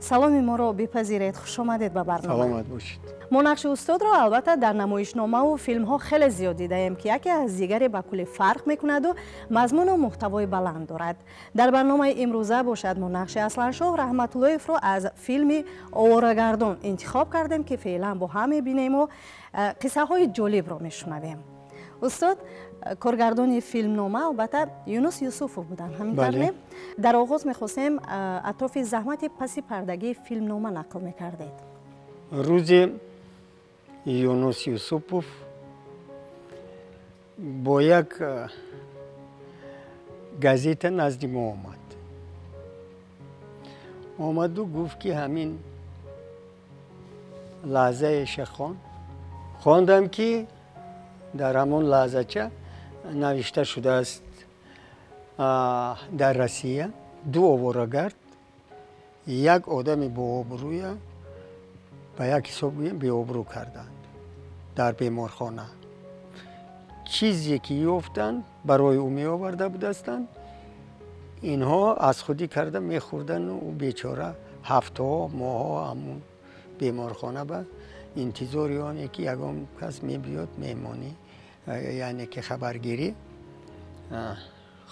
Саломи моро бипазиред, хуш омадед ба барнома. Саломат бошед. Мо нақши устодро албатта дар намоишномаву филмҳо хеле зиёд дидаем, ки яке аз дигаре ба куллӣ фарқ мекунаду мазмуну муҳтавои баланд дорад. Дар барномаи имрӯза бошад, мо нақши Асланшоҳ Раҳматуллоевро аз филми «Оворагардон» интихоб кардем, ки феълан бо ҳам мебинему қиссаҳои ҷолибро мешунавем. Устод, коргардони филмнома албатта Юнус Юсуфов буданд, ҳамин тавр не? Дар оғоз мехостем, атрофи заҳмати паси пардагии филмнома нақл мекардед. Рӯзе Юнус Юсупов бо як газета назди мо омад. Омаду гуфт, ки ҳамин лаҳзаеша хон. Хондам, ки дар ҳамон лаҳзача навишта шудааст: дар Россия ду оворагард як одами бообрӯя, ба як ҳисоб гӯем, беобрӯ карданд. Дар беморхона чизе ки ёфтанд, барои ӯ меоварда будастанд, инҳо аз худӣ карда мехӯрдану ӯ бечора ҳафтаҳо, моҳҳо ҳамун беморхона ба интизори оне ки ягон кас мебиёд меҳмонӣ, яъне ки хабаргирӣ.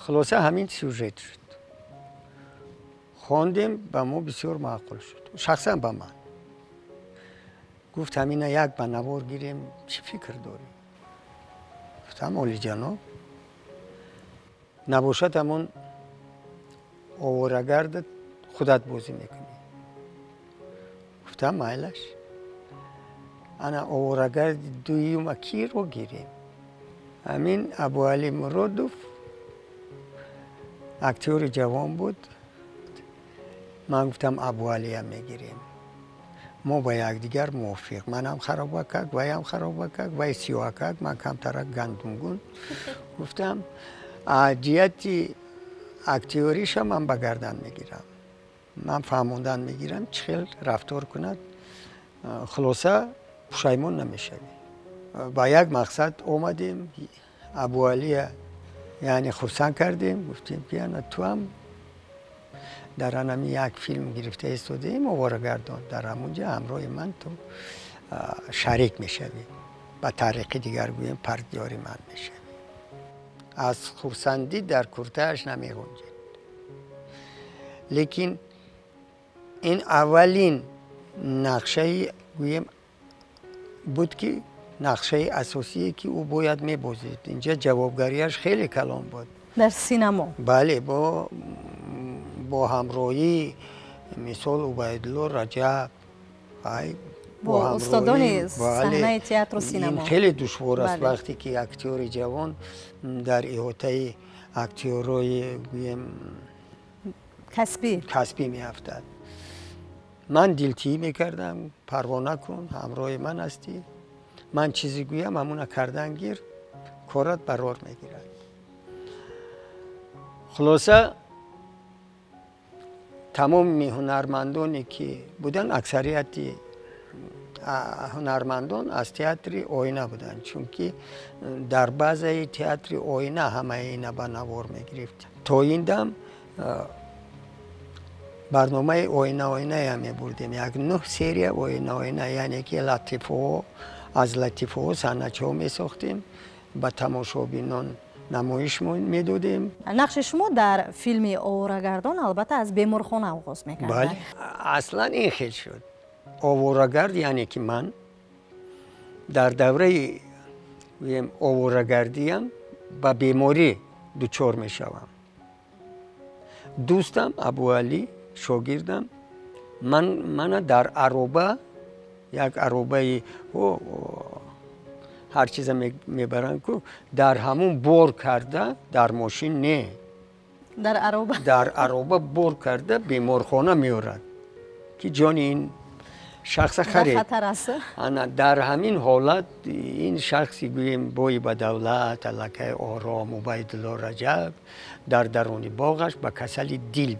Хулоса, ҳамин сюжет шуд. Хондем, ба мо бисёр маъқул шуд, шахсан ба ман. Гуфт: «Ҳамина як ба навор гирем, чӣ фикр дорӣ?» Гуфтам: «Олиҷаноб, набошад, ҳамон оворагарда худат бозӣ мекунӣ». Гуфтам: «Майлаш». Ана оворагарди дуюма киро гирем? Ҳамин Абуалӣ Муродов актёри ҷавон буд. Ман гуфтам: «Абуалия мегирем, мо ба якдигар мувофиқ. Манам харобакак, ваям харобакак, вай сиёҳакак, ман камтарак гандумгун». Гуфтам: «Ҷиҳати актёриша ман ба гардан мегирам, ман фаҳмондан мегирам, чӣ хел рафтор кунад. Хулоса, пушаймон намешавӣ». Ба як мақсад омадем, Абуалия яъне хурсанд кардем. Гуфтем, ки ана туам дар анами як филм гирифта истодаем, «Оворагардон», дар ҳамунҷа ҳамроҳи ман ту шарик мешавӣ, ба тариқи дигар гӯем, партнёри ман мешавӣ. Аз хурсандӣ дар куртааш намеғунҷид, лекин ин аввалин нақшаи гӯем буд, ки нақшаи асосие, ки ӯ бояд мебозид. Инҷа ҷавобгарияш хеле калон буд. Дар синамо. Бале, бо ҳамроҳии, мисол, Убайдулло Раҷаб. Бо устодони саҳнаи театру синамо. Хеле душвор аст, вақте ки актёри ҷавон дар иҳотаи актёрои, гӯем, касбӣ. Касбӣ меафтад. Ман дилтиӣ мекардам: «Парво накун, ҳамроҳи ман ҳастӣ, ман чизе гӯям, ҳамуна кардан гир, корат барор мегирад». Хулоса, тамоми ҳунармандоне ки буданд, аксарияти ҳунармандон аз театри «Оина» буданд, чунки дар базаи театри «Оина» ҳамаи ина ба навор мегирифт. То ин дам барномаи «Оина оинаям» мебурдем, як нӯҳ серия «Оина оина», яъне ки латифаҳо, аз латифаҳо саҳначаҳо месохтем, ба тамошобинон намоиш медодем. Нақши шумо дар филми «Оворагардон» албатта аз беморхона оғоз мекардад. Бале, аслан ин хел шуд. Оворагард, яъне ки ман дар давраи, гӯем, оворагардиям ба беморӣ дучор мешавам. Дӯстам Абуалӣ, шогирдам, мана дар ароба, як аробаи ҳар чиза мебаранд ку, дар ҳамун бор карда, дар мошин не. Дар ароба. Дар ароба бор карда беморхона меорад, ки ҷони ин шахса харед. Ана дар ҳамин ҳолат ин шахси, гӯем, бои ба давлат, аллакай ором, Убайдулло Раҷаб дар даруни боғаш ба касали дил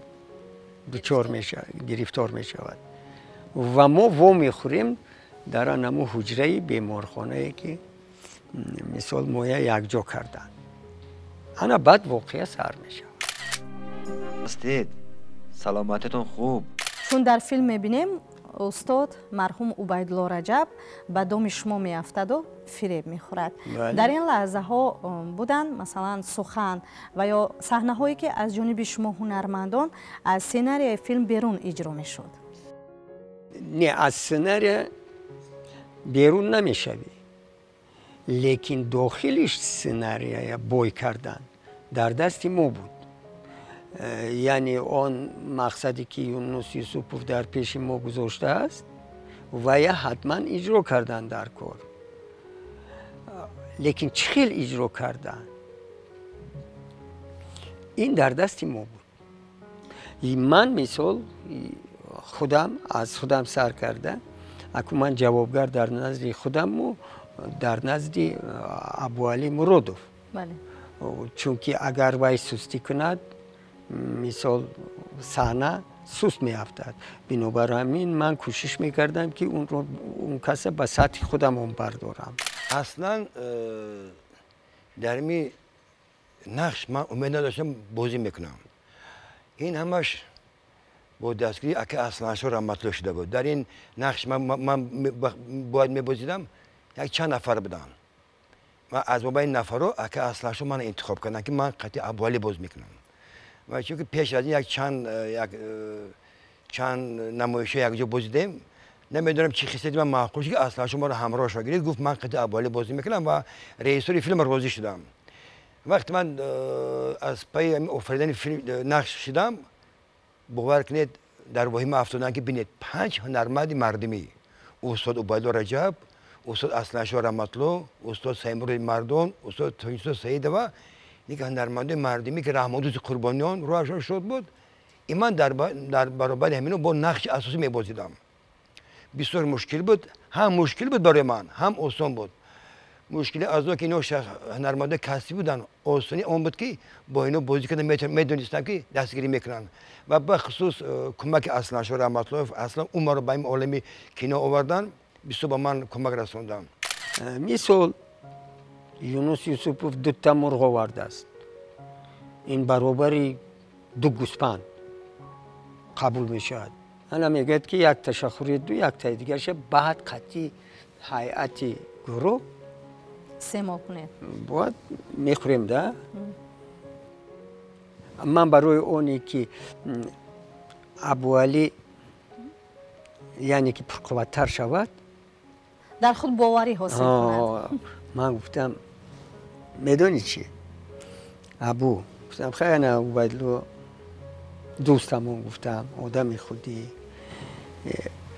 дучор гирифтор мешавад ва мо во мехӯрем дар анаму ҳуҷраи беморхонае, ки, мисол, моя якҷо карданд. Ана баъд воқеа сар мешавад. Ҳастед, саломатитон хуб? Чун дар филм мебинем, устод марҳум Убайдулло Раҷаб ба доми шумо меафтаду фиреб мехӯрад. Дар ин лаҳзаҳо буданд, масалан, сухан ва ё саҳнаҳое, ки аз ҷониби шумо ҳунармандон аз сценарияи филм берун иҷро мешуд? Не, аз сценария берун намешавӣ, лекин дохили сценария бой кардан дар дасти мо буд. Яъне он мақсаде, ки Юнус Юсупов дар пеши мо гузоштааст, вая ҳатман иҷро кардан дар кор, лекин чӣ хел иҷро кардан, ин дар дасти мо буд. Ман, мисол, худам аз худам сар карда, аку ман ҷавобгар дар назди худаму дар назди Абуалӣ Муродов, чунки агар вай сустӣ кунад, мисол, саҳна суст меафтад. Бинобар ҳамин ман кӯшиш мекардам, ки он каса ба сатҳи худамон бардорам. Аслан дар ми нақш ман умед надоштам бозӣ мекунам. Ин ҳамаш бо дастгирии ака Асланшо Раҳматулло шуда буд. Дар ин нақш ман бояд мебозидам, як чанд нафар буданд. Ман аз мобайни нафарҳо ака Асланшо мана интихоб карданд, ки ман қатъи Абуалӣ боз мекунам. Ва чунки пеш аз ин як чанд намоишҳо якҷо бозидем, намедонам чӣ хислати ман маъқул шуд, ки Асланшо маро ҳамроҳ шуд, гирифт, гуфт: «Ман қатъи Абуалӣ бозӣ мекунам», ва режиссёри филм розӣ шудам. Вақте ман аз пайи офаридани филм нақш шудам, бовар кунед, дар воҳима афтодам, ки бинед, панҷ ҳунарманди мардумӣ: устод Убайдулло Раҷаб, устод Асланшо Раҳматулло, устод Саидмуроди Мардон, устод Тоҷинисо Саидова, як ҳунармандои мардумӣ, ки Раҳмондӯсти Қурбониён, рӯҳашон шод буд, и ман дар баробари ҳамино бо нақши асосӣ мебозидам. Бисёр мушкил буд. Ҳам мушкил буд барои ман, ҳам осон буд. Мушкили аз он, ки ино ҳунармандои касбӣ буданд, осонӣ он буд, ки бо ино бозӣ карда медонистам, ки дастгирӣ мекунанд, ва бахусус кӯмаки Асланшо Раҳматуллоев. Аслан ӯ маро ба ин олами кино овардан, бисёр ба ман кӯмак расонданд. Мисол, Юнус Юсупов дута мурғ овардааст, ин баробари ду гӯспанд қабул мешавад. Ана мегӯяд, ки якташа хӯреду яктаи дигарша баъд қатъи ҳайати гурӯҳ истеъмол кунед. Бояд мехӯрем да. Ман барои оне, ки Абуалӣ, яъне ки пурқувваттар шавад, дар худ боварӣ ҳосил кунад, ман гуфтам: «Медонӣ чӣ, Абу?» Гуфтам: «Хайна, Убайдулло дӯстамон, гуфтам, одами худӣ,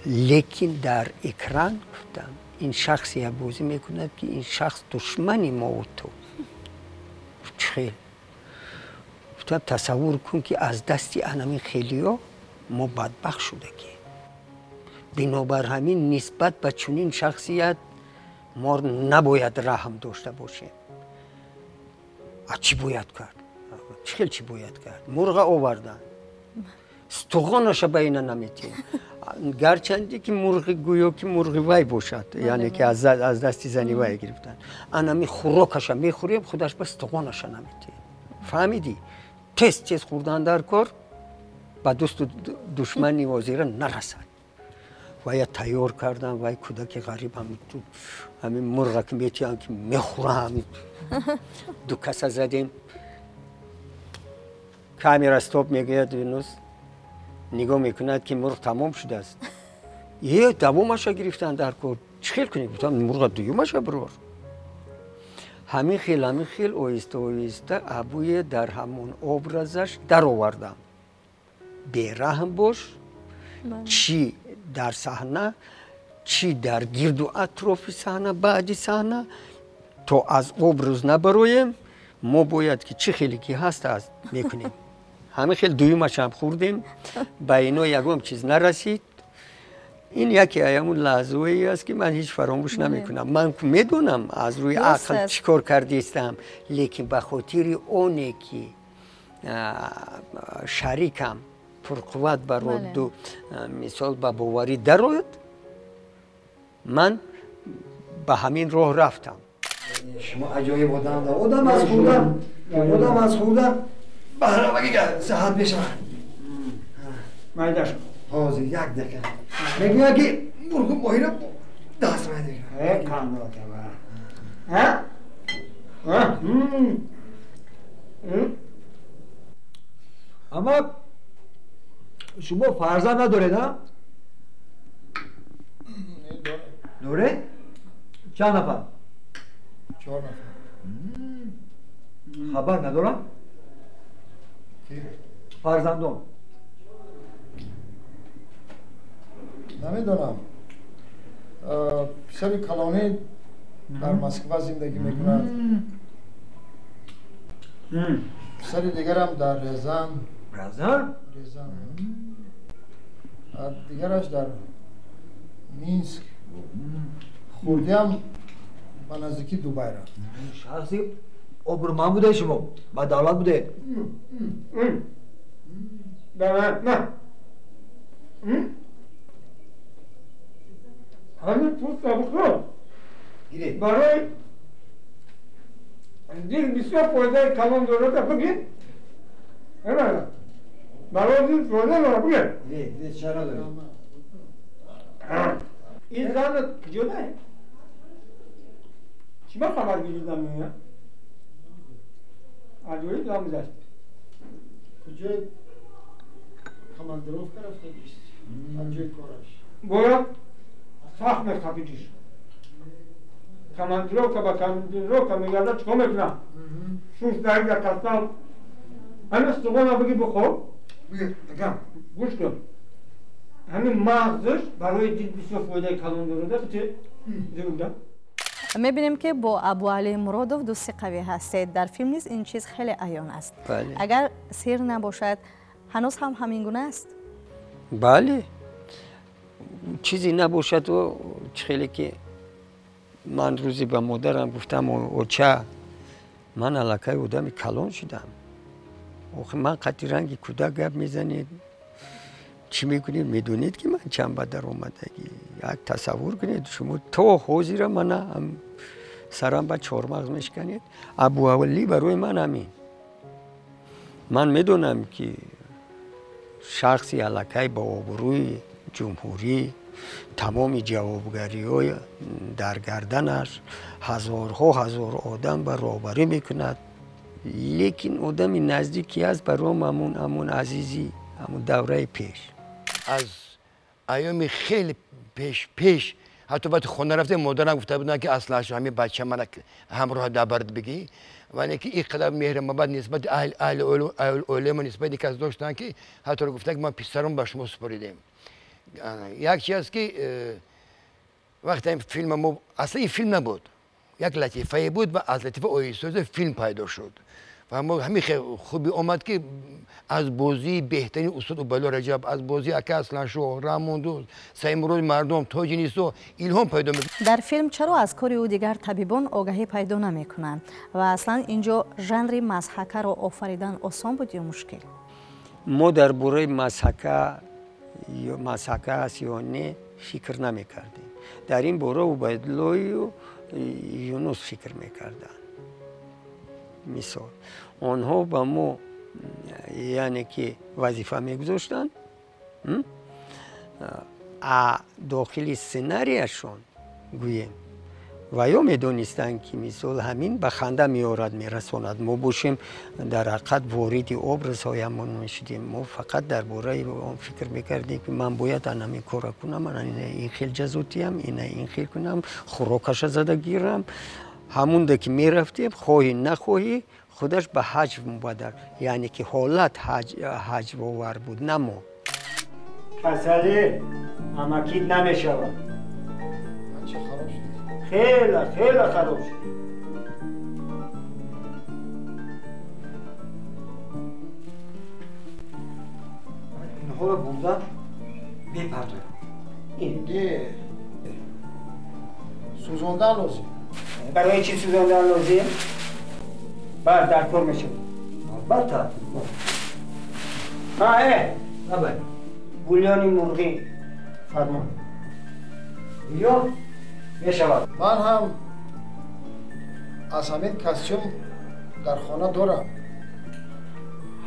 лекин дар экран, гуфтам, ин шахсе бозӣ мекунад, ки ин шахс душмани мову ту». «Чӣ хел?» Гуфтам: «Тасаввур кун, ки аз дасти анамин хелиё мо бадбахт шудагӣ. Бинобар ҳамин нисбат ба чунин шахсият мо набояд раҳм дошта бошем». «А чӣ бояд кард?» «Чӣ хел чӣ бояд кард? Мурға овардан, стуғонаша ба ина наметиҳем, гарчанде ки мурғи гӯё ки мурғи вай бошад, яъне ки аз дасти зани вай гирифтан. Анами хӯрокаша мехӯрем, худаш ба стуғонаша наметиҳем. Фаҳмидӣ? Тез тез хӯрдан дар кор, ба дӯсту душмани ҳозира нарасад». Вая тайёр кардан, вай кӯдаки ғариб ҳамин мурға ки метиҳам, ки мехӯрам. Ду каса задем, «Камера стоп», мегӯяд Юнус. Нигоҳ мекунад, ки мурғ тамом шудааст. Е, давомаша гирифтан дар кор, чӣ хел кунем? Гуфтам: «Мурға дуюмаша бирор». Ҳамин хел, ҳамин хел, оҳиста оҳиста Абуе дар ҳамон образаш даровардам: бераҳм бош, чӣ дар саҳна, чӣ дар гирду атрофи саҳна, баъди саҳна. То аз образ набароем, мо бояд ки чӣ хеле ки ҳаст аст мекунем. Ҳамин хел дуюмашам хӯрдем, ба ино ягон чиз нарасид. Ин яке ҳамун лаҳзаое аст, ки ман ҳеҷ фаромӯш намекунам. Ман медонам, аз рӯи ақл чӣ кор кардистам, лекин ба хотири оне, ки шарикам пурқувват бароду, мисол, ба боварӣ дарояд, ман ба ҳамин роҳ рафтам. Шумо аҷоиб одам. Одам аз хӯрдан баҳравагига саҳат мешавад. Майдаш. Ҳозир як дақиқа. Мегӯяд ки мурғу моҳиро даст медиҳад. Аммо шумо фарзанд надоред, а? Доред? Чанд нафар? 4 нафар. Хабар надорам? Фарзандон? Намедонам. Писари калонӣ дар Москва зиндагӣ мекунад. Писари дигарам дар Рязан. Рязан? Рязан. Дигараш дар Минск. Хурдиам ба наздики Дубай рафт. Шахси обрӯманд будаед шумо, ба давлат будаед. Ҳамин пӯста бихӯр, барои дил бисёр фоидаи калон дорад, бигир. Барои дил фоида дорад, бигир. Ин занат куҷо доред? Чӣ ба хабар гирид намеояд? Аҷоиб зан гузашт. Куҷо командировка рафтагист? Аз ҷои кораш. Бояд сахт мехапидиш. Командировка ба командировка мегардад, чикор мекунам? Шуш дарида кастам. Ҳамин стуғона биги бихӯр. Гӯш кун. Ҳамин мағзаш барои дил бисёр фоидаи калон дорад. Зируда. Мебинем ки бо Абуалӣ Муродов дӯсти қавӣ ҳастед. Дар филм низ ин чиз хеле аён аст. Агар сир набошад, ҳанӯз ҳам ҳамин гуна аст? Бале. Чизе набошад, хеле ки ман рӯзе ба модарам гуфтам, оча, ман аллакай одами калон шудам. Охи ман қатъи ранги кӯдак гап мезанед. Чӣ мекунед? Медонед ки ман чанд ба даромадагӣ. Як тасаввур кунед, шумо то ҳозира мана сарам ба чормағз мешканед. Абуалӣ барои ман ҳамин. Ман медонам ки шахси аллакай ба обрӯи ҷумҳурӣ, тамоми ҷавобгариҳои дар гарданаш, ҳазорҳо ҳазор одам ба роҳбарӣ мекунад. Лекин одами наздик ки аст баром ҳамун азизӣ, ҳамун давраи пеш. Аз айёми хеле пеш ҳатто вақти хона рафтем, модарам гуфта буданд ки аслан ҳамин бача мана ҳамроҳ дабард бигӣ. Вале ки ин қадар меҳру муҳаббат нисбати аҳли оилаи мо нисбати кас доштанд ки ҳатто гуфтанд ки мо писарам ба шумо супоридем. Як чиз аст ки вақте ин филм мо аслан ин филм набуд, як латифае буд ва аз латифа оҳиста филм пайдо шуд. Ва мо ҳамин хуби омад ки аз бозии беҳтарин устод Убайдулло Раҷаб, аз бозии ака Асланшоҳ, Раҳмондӯст, Саидмурод Мардум, Тоҷи Нисо илҳом пайдо мекунад. Дар филм чаро аз кори ӯ дигар табибон огаҳӣ пайдо намекунанд ва аслан инҷо жанри мазҳакаро офаридан осон буд ё мушкил? Мо дар бораи мазҳака ё мазҳака аст ё не фикр намекардем. Дар ин бора Убайдуллою Юнус фикр мекарданд. Мисол, онҳо ба мо яъне ки вазифа мегузоштанд, а дохили сценарияшон гӯем ва ё медонистанд ки мисол ҳамин ба ханда меорад, мерасонад. Мо бошем дар ҳақиқат вориди образҳоямон мешудем. Мо фақат дар бораи он фикр мекардем ки ман бояд ан ҳамин корро кунам, ман ин хел ҷазотиям, ина ин хел кунам, хӯрокаша зада гирам. Ҳамунда ки мерафтем, хоҳӣ нахоҳӣ, худаш ба ҳаҷв мубаддал, яъне ки ҳолат ҳаҷвовар буд, на мо. Касалӣ ҳамакид намешавад. Хеле хеле хароб шуд. Инҳоро бурда мепартоям. Сӯзондан лозим. Барои чӣ сӯзондан лозим? Баъд дар кор мешавад. Албатта. Набай. Бульони мурғӣ фармон. Бульон мешавад. Ман ҳам аз ҳамин костюм дар хона дорам.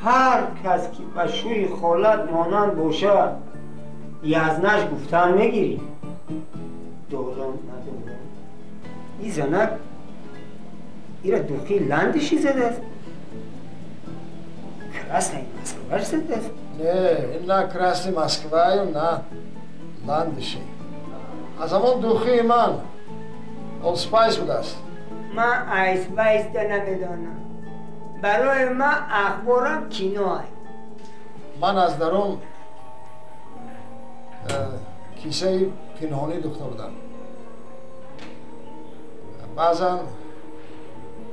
Ҳар кас ки ба шӯи холат монанд бошад, Язнаш гуфтан мегирӣ. Дорам надорам. Ин занак ира духи ландиши задааст. Красный Москваш задааст. Не, ин на красный Москваю, на ландиши. Аз ҳамон духии ман Old Spice будааст. Ман Айспайсда намедонам. Барои ман ахборам киноай. Ман аз дарун кисаи пинҳонӣ духта будам. Баъзан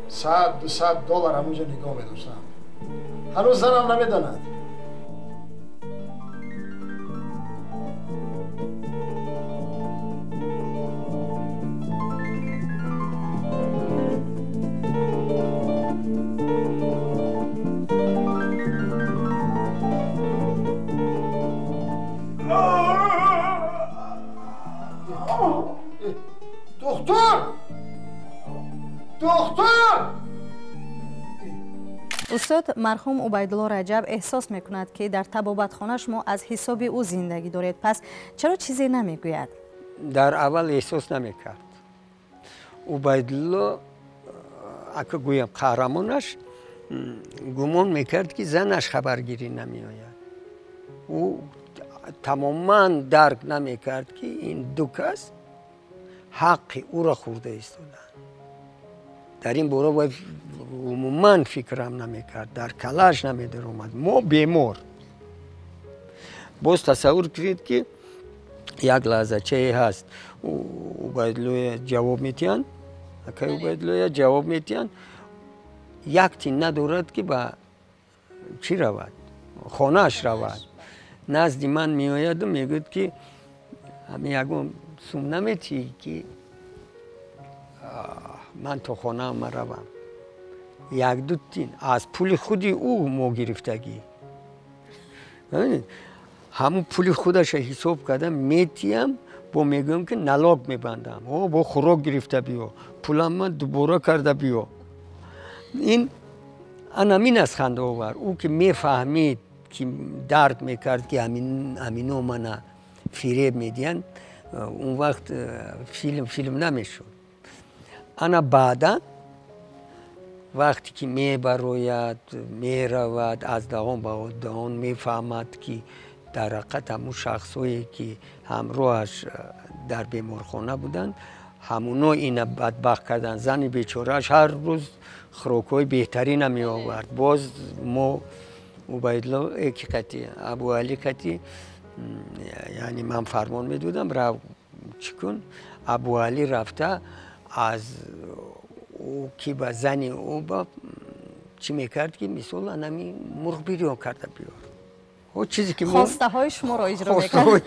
100-200 доллар ҳамонҷо нигоҳ медоштам. Ҳанӯз занам намедонад. Доктор! Доктор! Устод марҳум Убайдулло Раҷаб эҳсос мекунад, ки дар табобатхона шумо аз ҳисоби ӯ зиндагӣ доред. Пас чаро чизе намегӯяд? Дар аввал эҳсос намекард. Убайдулло, ака гӯям, қаҳрамонаш гумон мекард, ки занаш хабаргирӣ намеояд. Ӯ тамоман дарк намекард, ки ин ду кас ҳаққи ӯро хӯрда истоданд. Дар ин бора вай умуман фикрам намекард, дар калаш намедаромад. Мо бемор. Боз тасаввур кунед, ки як лаҳзачае ҳаст, Убайдуллоя ҷавоб метиҳанд, акай Убайдуллоя ҷавоб метиҳанд, як тин надорад, ки ба чӣ равад, хонааш равад. Назди ман меояду мегӯяд, ки ҳамин ягон сум наметиҳӣ, ки ман то хонаам равам. Як-ду тин аз пули худи ӯ мо гирифтагӣ. Ҳамун пули худаша ҳисоб карда метиҳам, бо мегӯям, ки налог мебандам, бо хӯрок гирифта биё, пулам ман дубора карда биё. Ин анамин аст хандаовар. Ӯ ки мефаҳмид, ки дарк мекард, ки ҳамино мана фиреб медиҳанд, он вақт филм намешуд. Ана баъдан вақте ки мебарояд, меравад, аз даҳон ба даҳон мефаҳмад, ки дар ҳақиқат ҳамун шахсое, ки ҳамроҳаш дар беморхона буданд, ҳамуно ина бадбахт карданд. Зани бечорааш ҳар рӯз хӯрокҳои беҳтарина меовард. Боз мо Убайдулло эки қати, Абуалӣ қати, яъне ман фармон медодам, рав чӣ кун. Абуалӣ рафта аз ӯ ки ба зани ӯ ба чӣ мекард, ки мисол анами мурғ бирён карда биёр. Чизе ки хостаҳои шуморо иҷро мекард.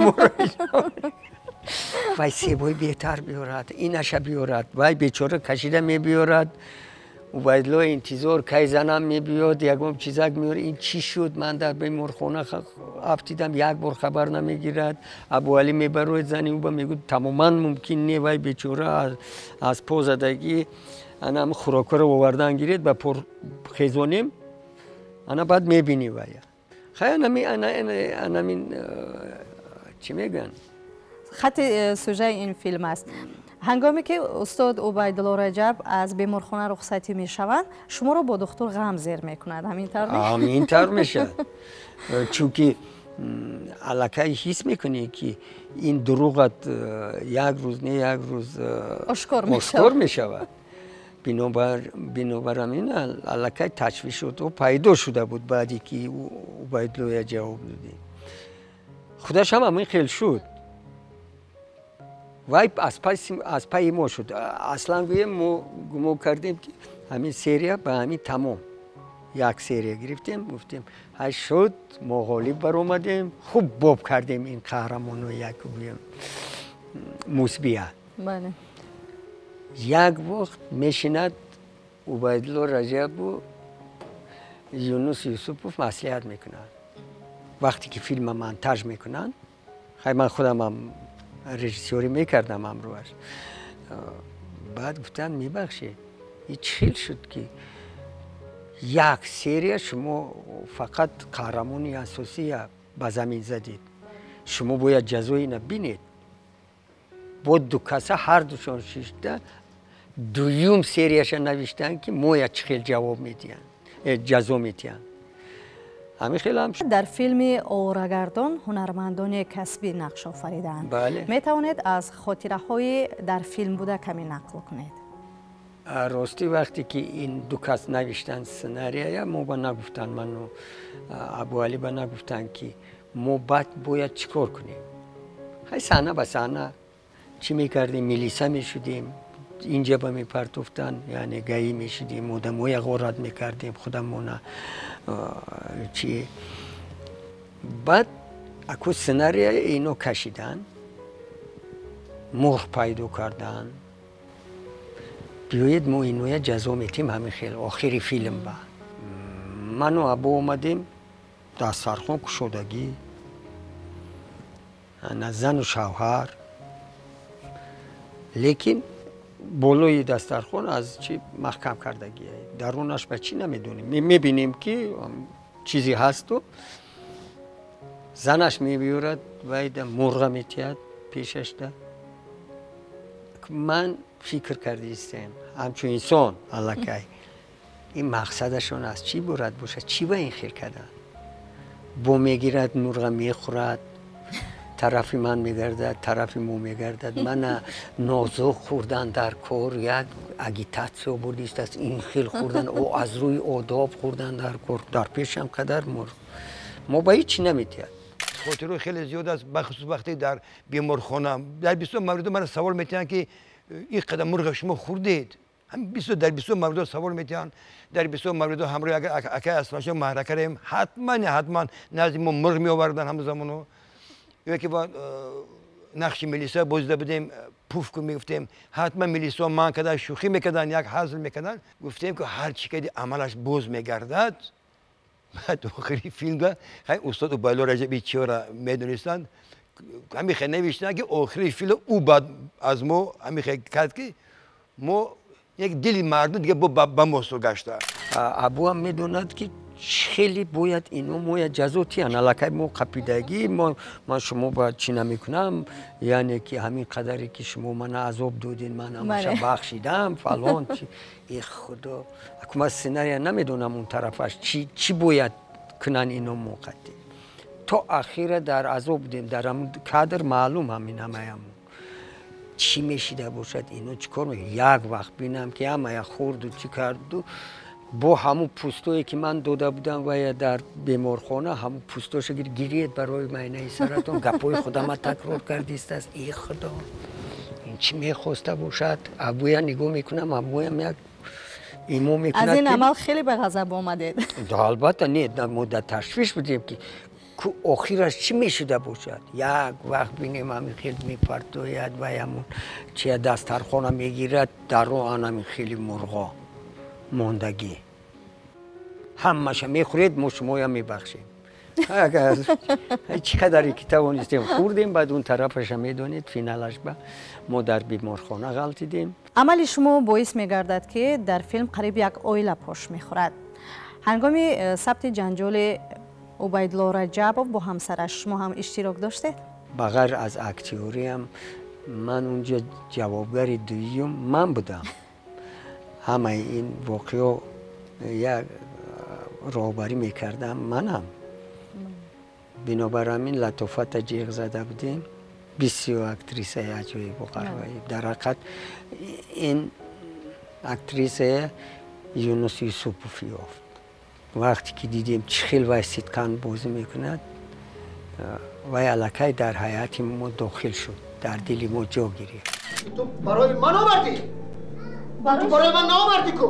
Вай себои беҳтар биёрад, инаша биёрад, вай бечора кашида мебиёрад. Убайдулло интизор, кай занам мебиёд, ягон чизак меёрад. Ин чӣ шуд? Ман дар беморхона афтидам, як бор хабар намегирад. Абуалӣ мебарояд, зани ӯ ба мегӯяд, тамоман мумкин не, вай бечора аз по задагӣ анам хӯрокҳоро овардан гиред, ба пор хезонем, ана баъд мебинӣ вая. Хай анамин чӣ мегӯянд? Хати сюжаи ин филм аст. Ҳангоме ки устод Убайдулло Раҷаб аз беморхона рухсатӣ мешаванд, шуморо бо духтур ғам зер мекунад. Ҳамин тавр? Ҳамин тавр мешавад. Чунки аллакай ҳис мекунӣ, ки ин дурӯғат як рӯз не як рӯз ошкор мешавад. Бинобар ҳамин аллакай ташвишото пайдо шуда буд баъде ки Убайдуллоя ҷавоб додем. Худаш ҳам ҳамин хел шуд. Вай аз пайи мо шуд. Аслан гӯем, мо гумон кардем, ки ҳамин серия ба ҳамин тамом. Як серия гирифтем, гуфтем ҳай шуд, мо ғолиб баромадем, хуб боб кардем ин қаҳрамоно, як гӯем мусбия. Як вақт мешинад Убайдулло Раҷабу Юнус Юсупов маслиҳат мекунанд. Вақте ки филма монтаж мекунанд, хай ман худамам режиссёрӣ мекардам ҳамроҳаш. Баъд гуфтанд, мебахшед, ин чӣ хел шуд, ки як серия шумо фақат қаҳрамони асосия ба замин задед? Шумо бояд ҷазои ина бинед. Бо ду каса ҳар душон шишта дуюм серияша навиштанд, ки моя чӣ хел ҷавоб медиҳанд, ҷазо медиҳанд. Ҳамин хел ҳам. Дар филми Оворагардон ҳунармандони касбӣ нақш офаридаанд. Метавонед аз хотираҳои дар филм буда каме нақл кунед? Ростӣ, вақте ки ин ду кас навиштанд сценария, мо ба нагуфтанд, ману Абуалӣ ба нагуфтанд, ки мо баъд бояд чӣ кор кунем. Ҳай, саҳна ба саҳна чӣ мекардем, милиса мешудем, инҷа ба мепартофтан, яъне гаӣ мешудем, одамоя ғорат мекардем худамона чи. Баъд аку сценария ино кашидан, мурғ пайдо кардан, биёед мо иноя ҷазо метем. Ҳамин хел охири филм ба ману Або омадем, дастархон кушодагӣ, ана зану шавҳар, лекин болои дастархон аз чи маҳкам кардагӣ, дарунаш ба чӣ намедонем, мебинем ки чизе ҳасту занаш мебиёрад, вайда мурға метиҳад пешашда. Ман фикр кардистем, ҳамчун инсон аллакай ин мақсадашон аз чӣ бурад бошад, чӣ ба ин хел кардан? Бо мегирад мурға, мехӯрад, тарафи ман мегардад, тарафи мо мегардад. Мана нозук хӯрдан дар кор як агитатсия бурдистааст, ин хел хӯрдан о аз рӯи одоб хӯрдан дар кор. Дар пешам қадар мурғ мо ба ҳеҷ чӣ наметиҳад. Хотиро хеле зиёд аст, бахусус вақте дар беморхона дар бисёр мавридо мана савол метиҳанд, ки ин қадар мурға шумо хӯрдед. Дар бисёр мавридо савол метиҳанд, дар бисёр мавридо ҳамроҳи акай Асланшо маҳрака раем, ҳатман ҳатман назди мо мурғ меоварданд ҳамон замоно. Ё ки нақши милиса бозида будем, пуфку мегуфтем, ҳатман милисо ман кардан, шӯхӣ мекарданд, як ҳазл мекарданд. Гуфтем, ки ҳар чӣ кади амалаш боз мегардад. Баъд охири филмда хай устод Убайдулло Раҷаби чиёра медонистанд, ҳамин хел навиштанд, ки охири филм ӯ баъд аз мо ҳамин хел кард, ки мо як дили мардум дига ба мо су гашта. Абуам медонад, ки хеле бояд ино моя ҷазо тиҳанд. Аллакай мо қапидагӣ, ман шумо ба чӣ намекунам, яъне ки ҳамин қадаре ки шумо мана азоб додин, ман ҳамаша бахшидам, фалон чи. Э худо, аку ман сценария намедонам, он тарафаш чӣ бояд кунанд ино моқатӣ. То ахира дар азоб будем, дар ҳамун кадр маълум ҳамин ҳамаямон чӣ мешида бошад, ино чӣ кор. Як вақт бинам, ки ҳамая хӯрду чӣ карду, бо ҳамун пӯстое ки ман дода будам вая дар беморхона, ҳамун пӯстоша гиред барои майнаи саратон, гапҳои худама такрор кардистааст. Э худо, ин чӣ мехоста бошад? Абӯя нигоҳ мекунам, абӯям як имо мекунад. Аз ин амал хеле ба ғазаб омадед? Албатта не, мо дар ташвиш будем, ки охираш чӣ мешуда бошад. Як вақт бинем, ҳамин хел мепартояд вай ҳамун чия дастархона мегирад, даро ҳамин хели мурғо мондагӣ, ҳамаша мехӯред, мо шумоям мебахшем. Чӣ қадаре ки тавонистем хӯрдем, баъд он тарафаша медонед, финалаш ба мо дар беморхона ғалтидем. Амали шумо боис мегардад, ки дар филм қариб як оила пош мехӯрад. Ҳангоми сабти ҷанҷоли Убайдулло Раҷабов бо ҳамсараш шумо ҳам иштирок доштед? Ба ғайр аз актёриам, ман унҷа ҷавобгари дуюм ман будам. Ҳамаи ин воқео як роҳбарӣ мекардам манам. Бинобар ҳамин латофата ҷиғ зада будем. Бисёр актрисаи аҷоибу ғароиб. Дар ҳақиқат ин актрисая Юнус Юсупов ёфт. Вақте ки дидем, чӣ хел вай сидқан бозӣ мекунад, вай аллакай дар ҳайати мо дохил шуд, дар дили мо ҷо гирифт. Ту барои ман овардӣ? Ту барои ман наовардӣ ку?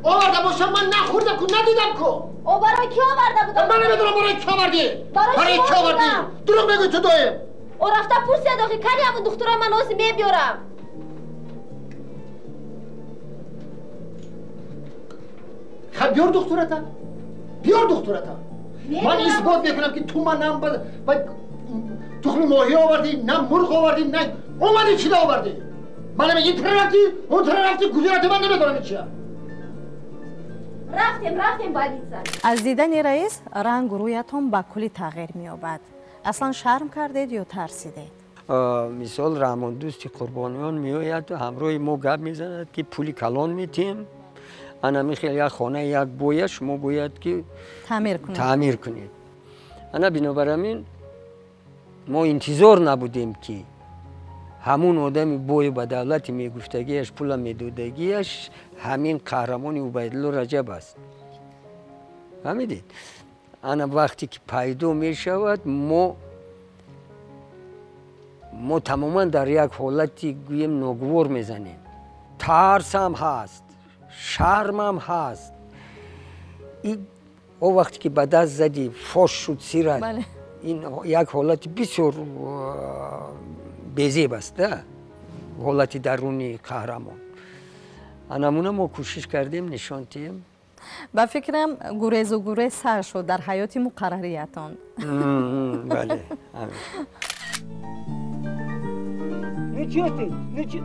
Оварда бошам, ман нахӯрдам ку, надидам ку. О, барои кӣ оварда будам? Ман намедонам барои кӣ овардӣ. Барои кӣ овардӣ? Дурӯғ мегӯӣ ту доим. О, рафта пурсед охи, кани ҳамун духтура, ман ҳозир мебиёрам. Хаб, биёр духтурата, биёр духтурата. Ман исбот мекунам, ки ту ман нам тухми моҳӣ овардӣ, на мурғ овардӣ, на омадӣ чида овардӣ. Манам ин тара рафтӣ, он тара рафтӣ, куҷо рафтӣ, ман намедонам чия. Рафтем, рафтем больница. Аз дидани раис рангу рӯятон ба куллӣ тағйир меёбад. Аслан шарм кардед ё тарсидед? Мисол, Раҳмондӯсти Қурбониён меояд, ҳамроҳи мо гап мезанад, ки пули калон метиҳем, ана михел як хона як боя шумо бояд ки таъмир кунед. Ана бинобар ҳамин мо интизор набудем, ки ҳамун одами бою ба давлати мегуфтагиаш, пула медодагиаш ҳамин қаҳрамони Убайдулло Раҷаб аст. Фаҳмидед? Ана вақте ки пайдо мешавад, мо тамоман дар як ҳолати гӯем ногувор мезанем. Тарсам ҳаст, шармам ҳаст. О вақте ки ба даст задӣ, фош шуд сират, ин як ҳолати бисёр безеб аст, да, ҳолати даруни қаҳрамон. Анамуна мо кӯшиш кардем нишон диҳем. Ба фикрам, гурезу гурез сар шуд дар ҳаёти муқаррариятон. Бале. Ну чё ты? Ну чё?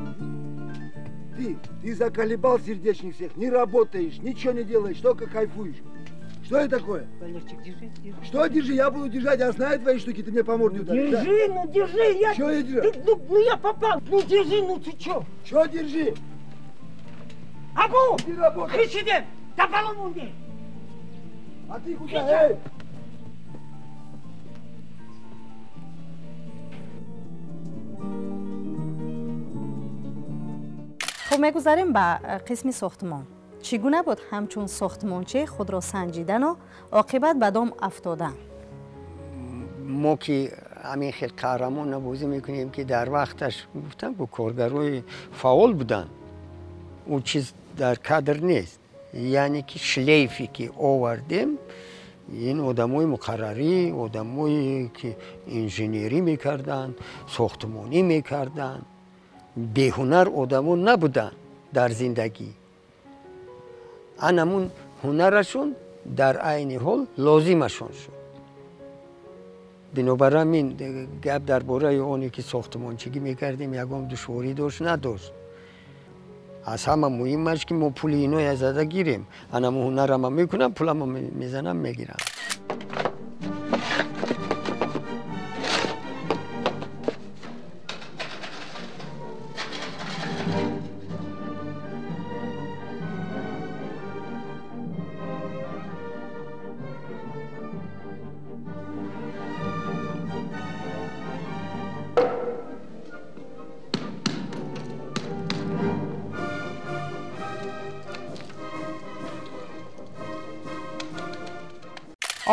Ты заколебал, сердечник, всех, не работаешь, ничего не делаешь, только кайфуешь. Что это такое? Валерчик, держи, держи. Что держи? Я буду держать, я знаю твои штуки, ты мне по морде ударишь. Держи, да? Ну держи, я... Чё я держу? Ты, ну я попал, ну держи, ну ты чё? Чё держи? Абу! Ты работаешь. Кричи, да поломунди! А ты куда, эй? Хуб, мегузарем ба қисми сохтмон. Чӣ гуна буд ҳамчун сохтмончӣ худро санҷидану оқибат ба дом афтодан? Мо ки ҳамин хел қаҳрамонро бозӣ мекунем, ки дар вақташ гуфтам, бо коргарои фаъол буданд, ӯ чиз дар кадр нест. Яъне ки шлейфе ки овардем, ин одамои муқаррарӣ, одамое ки инженерӣ мекарданд, сохтмонӣ мекарданд, беҳунар одамо набуданд дар зиндагӣ. Анамун ҳунарашон дар айни ҳол лозимашон шуд. Бинобар ҳамин гап дар бораи оне ки сохтмончигӣ мекардем, ягон душворӣ дошт, надошт. Аз ҳама муҳимаш ки мо пули иноя зада гирем. Анамун ҳунарама мекунам, пулама мезанам, мегирам.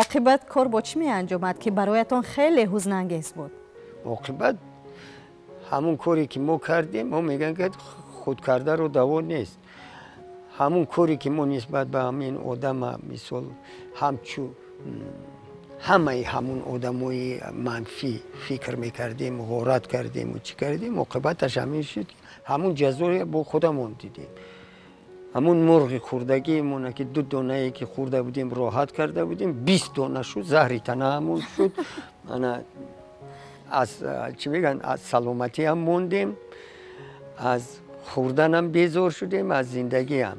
Оқибат кор бо чӣ меанҷомад, ки бароятон хеле ҳузнангез буд? Оқибат ҳамун коре ки мо кардем, мо мегӯям, ки худкардаро даво нест. Ҳамун коре ки мо нисбат ба ҳамин одама, мисол, ҳамчу ҳамаи ҳамун одамои манфӣ фикр мекардем, ғорат кардему чӣ кардем, оқибаташ ҳамин шуд, ҳамун ҷазоре бо худамон дидем. Ҳамун мурғи хурдагиемона, ки 2 донае ки хӯрда будем, роҳат карда будем, 20 дона шуд, заҳри танаамон шуд. Ана аз чӣ мегӯянд, аз саломатиам мондем, аз хӯрданам безор шудем, аз зиндагиам.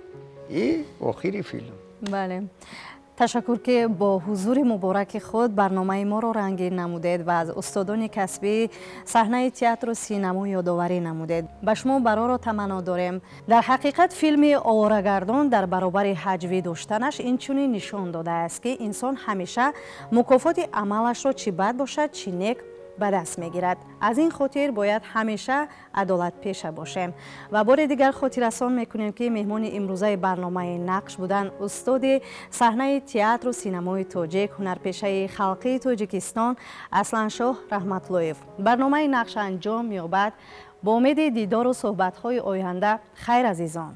И охири филм. Бале. Ташаккур, ки бо ҳузури мубораки худ барномаи моро рангин намудед ва аз устодони касбии саҳнаи театру синамо ёдоварӣ намудед. Ба шумо бароро таманно дорем. Дар ҳақиқат филми Оворагардон дар баробари ҳаҷвӣ доштанаш инчунин нишон додааст, ки инсон ҳамеша мукофоти амалашро чӣ бад бошад, чӣ нек ба даст мегирад. Аз ин хотир бояд ҳамеша адолатпеша бошем. Ва бори дигар хотиррасон мекунем, ки меҳмони имрӯзаи барномаи Нақш буданд устоди саҳнаи театру синамои тоҷик, ҳунарпешаи халқии Тоҷикистон Асланшоҳ Раҳматлоев. Барномаи Нақш анҷом меёбад. Бо умеди дидору суҳбатҳои оянда, хайр, азизон.